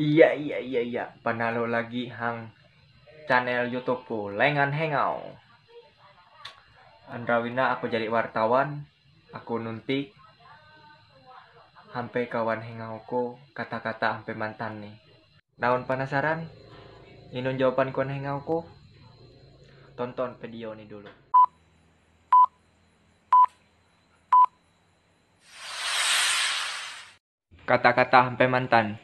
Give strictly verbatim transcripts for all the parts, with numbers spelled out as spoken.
Iya, iya, iya, iya. Panalo lagi hang channel YouTube ku, Lengan Hengau. Andrawina aku jadi wartawan, aku nunti hampe kawan hengau ku kata-kata hampe mantan ni. Naon penasaran? Inun jawaban kawan hengau ku? Tonton video ni dulu. Kata-kata hampe mantan.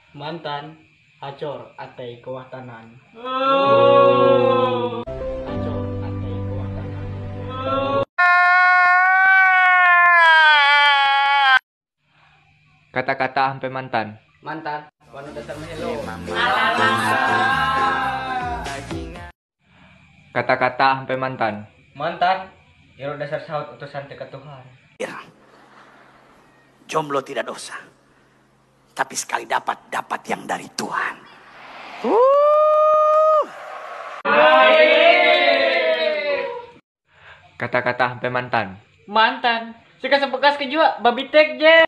Mantan, acor atei kawahtanan. Acor atei kawahtanan. Kata-kata hampe mantan. Mantan, wanu dasar mahelo. Kata-kata hampe mantan. Mantan, iro dasar sahut utusan teka Tuhan. Jomblo tidak dosa, tapi sekali dapat, dapat yang dari Tuhan. Kata-kata hampe mantan. Mantan. Sika sebekas ke juga babi tek je.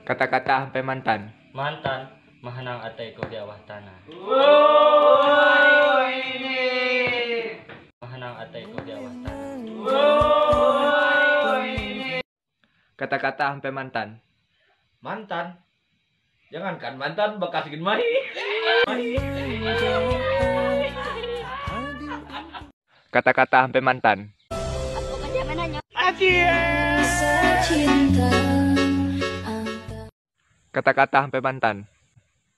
Kata-kata hampe mantan. Mantan, mahanang atei ko di awah tanah. Mahanang atei ko di awah tanah. Kata-kata hampe mantan. Mantan. Jangankan mantan, bekas gin mahi. Kata-kata hampe mantan. Kata-kata hampe mantan.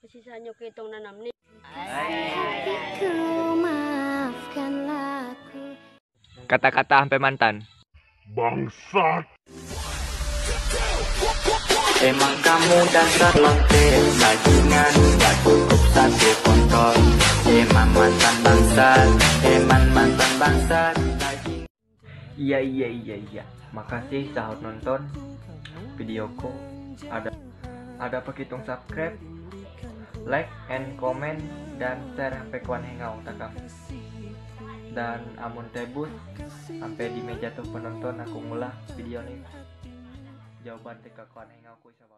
Sisanya kitong nanam ni. Kata-kata hampe mantan. Bangsat. Emang kamu dasar lonte, bajingan, gak cukup sate kontol. Emang mantan bangsat, emang mantan bangsat, bajingan. Iya, iya, iya, iya. Makasih sahut nonton video ku. Ada ada pakitung subscribe, like and comment, dan share hampe kawan hengau takam. Dan amun tebus hampe di meja tuh penonton aku ngulah video ni. Jawaban teka kawan hengau ku isabab.